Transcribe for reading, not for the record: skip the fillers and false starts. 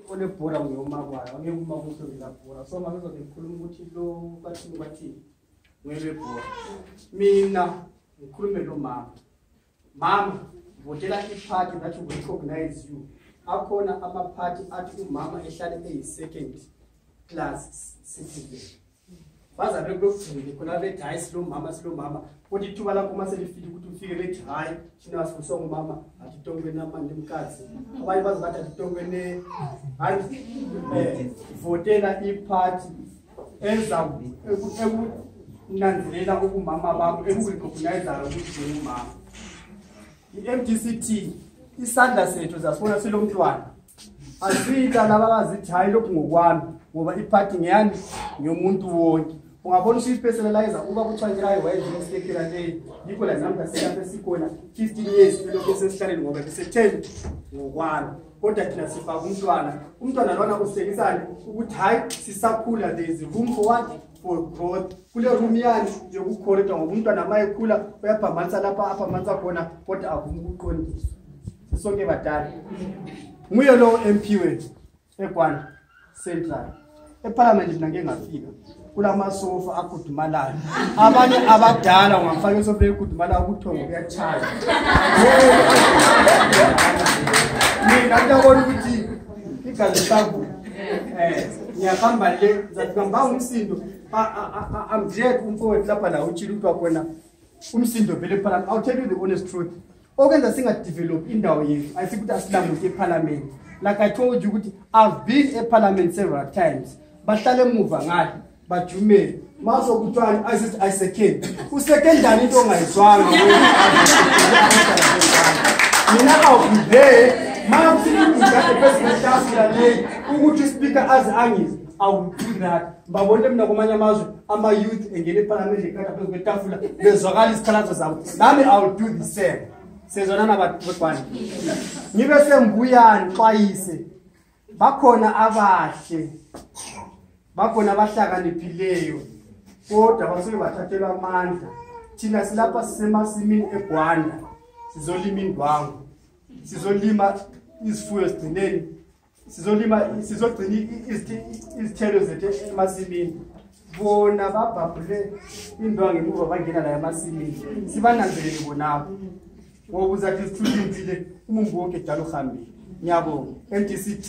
olebhora ngiyoma kwayo angeke uma kusondela bhora so manje ngizokhuluma ukuthi lo bathi ngwelebhora mina ngikhulume lo mama votela iphathi that will recognize you akhona amaphathi athi umama ehlale eyi-second class citizen baza bekugcina khona bethi hayi silo mama kodwa ithuba lakho uma selifile ukuthi ufike bethi hayi thina asifuswa ngumama athi tongweni amanje mkazi abanye bazathi athi tongweni hayi votela iphathi eza ekunanzelela ukumama bakho ekurecognize ukuthi ungumama i-MDCT isandla sethu zasibona silomntwana asita laba bazithi hayi lokhu ngokwami ngoba iphathi ngiyani ngiyomuntu wonke ungabona usipersonalizer uba kuthwangirayo wayenza isekela le yikho la namba selapha sikhona 15 years lokho sesihlaleni ngoba bese10 ngokwami kodwa thina sifaka umntwana lona usekisana ukuthi hayi sisakhula there is room for what for growth kule room yani yokukhoreka ngoba umntwana mayekhula uyabhamanisa lapha aphamanisa khona kodwa avuma ukuqondisa sonke badala nguye lo MP wethu eGwanda Central eParliament mina ngeke ngafika kulamasofa akhudumalayo abanye abadala ungafaka isofa ekhudumalayo ukuthonga kuyachaya mina ngiyabona ukuthi igazi sakho ngiyahamba le ngizafika umsindo amjet umfowethu lapha la utshila ukuthi wakhona umsindo vele eParliament. I'll tell you the honest truth okwenza singadevelop indawo yethu ayisikuthi asilamuke eParliament. Like I told you ukuthi I've been eParliament several times bahlale emuva ngathi bajumele maso kuthwani ayisekeni usekendani into ongayizwanga mina awubhe mawusilinga epresident tafula le ukuthi speaker azi angizi awuthina babonke mina kwamanye amazwe ama youth engene eParliament ekade phezu kwetafula bezwakala isikhalazo zabo nami I will do the same sezonana bathwana ngibe sembuyani xwayise bakhona abahle bakhona abahlakaniphileyo kodwa basuke bathathelwa amandla thina silapha sisemasimini eGwanda sizolima indwangu sizolima izifuyo sigcineni sizogcina izithelo zethu emasimini bona babhabhule indwangu emuva bangena la emasimini sibananzelele bonabo ngoba uzathi sithulile umuntu wonke dala uhambile ngiyabonga MDCT